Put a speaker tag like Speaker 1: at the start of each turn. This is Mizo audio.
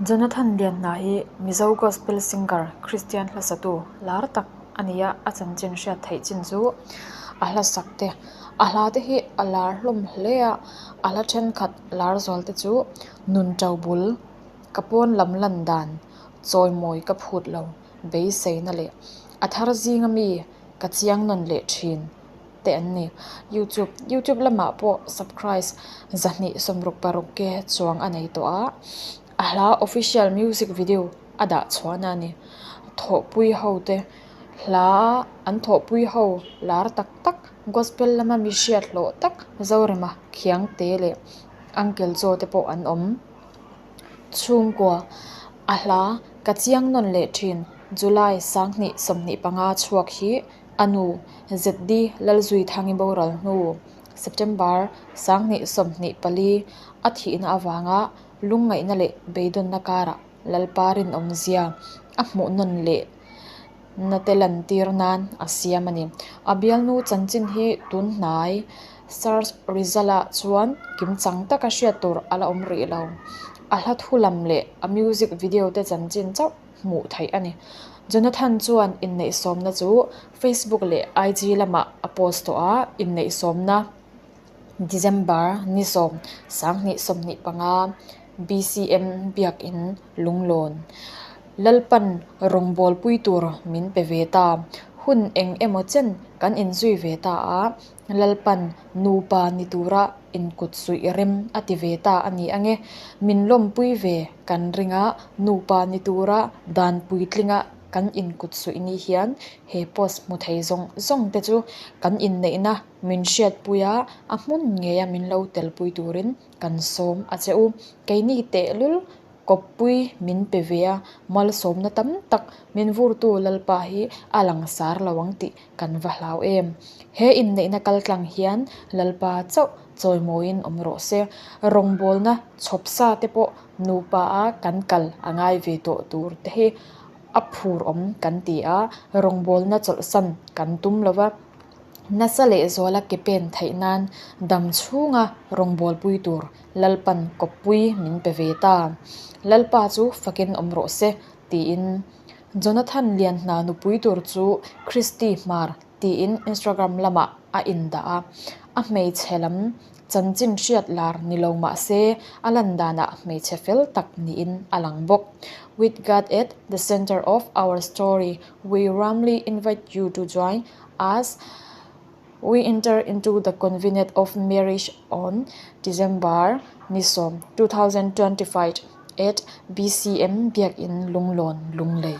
Speaker 1: Jonathan Lianhna hi Mizo Gospel Singer, Kristian hlasatu lar tak a ni a, a chanchin hriat theih chin chu a hlasak te, a hla te hi a lar hlawm hle a, a hla thenkhat lar zual te chu Nun To Bul, Ka Pawn Lam Lan Dan, Chawimawi Ka Phut Lo, Beiseina leh A Thar Zinga Mi Ka Chiang Nawn Leh Thin. te an ni. Youtube youtube lamah pawh subscribe 266 ke chuang a nei tawh a, a hla official music video a dah chhuahna a ni. Thawhpui ho te hla an thawhpui ho lar tak tak gospel lama mi hriat hlawh tak Zorema Khiangte leh Uncle Chaw te pawh an awm. Chhungkua a hla ka chiang nawn leh thin July 2025 chhuak hi A nu, ZD Lalzuithangi boral hnu, September 2024 a thihna avanga lungngaihna leh beidawnna karah Lalpa rinawmzia a hmuh nawn leh na te lantir nan a siam a ni. A bialnu chanchin hi tun hnai search result ah chuan kimchang taka hriat tur a la awm rih lo. A hla thu lam leh a music video te chanchin chauh hmuh theih a ni. Jonathan chuan inneihsawmna chu Facebook leh IG lamah a post tawh a, inneihsawmna December ni sawm 2025 BCM Biakin Lunglawn Lalpan rawngbawlpui tur min pe ve ta. Hun eng emaw chen kan inzui ve ta a, Lalpan nupa ni tura inkut suih rem a ti ve ta a ni ange. Min lawmpui ve kan ring a, nupa ni tura dan puitlinga kan inkut suih ni hian he post hmu thei zawng zawng te chu kan inneihna min hriatpui a, a hmun ngeia min lo telpui turin kan sawm a che u. Keini tehlul Kawppui min pe ve a, malsawmna tam tak min vurtu Lalpa hi a langsar lo ang tih kan va hlau em. He inneihna kaltlang hian Lalpa chauh chawimawiin awm rawh se. Rawngbawlna chhawp sa te pawh nupa a kan kal a ngai ve tawh tur te hi a phur awm kan ti a, rawngbawlna chawlhsan kan tum lo va. Nasa lehzuala ke pen theih nan dam chhunga rawngbawlpui tur Lalpan kawppui min pe ve ta. Lalpa chu fakin awm rawh se, tiin Jonathan Lianhna nupui tur chu Christy Hmar tiin Instagram lamah a indah a. A hmeichhe lam chanchin hriat lar ni lo mah se a lan danah hmeichhe fel tak niin a lang bawk. With God at the center of our story, we warmly invite you to join us. We enter into the covenant of marriage on December ni 10, 2025 at BCM Biakinn Lunglawn, Lunglei.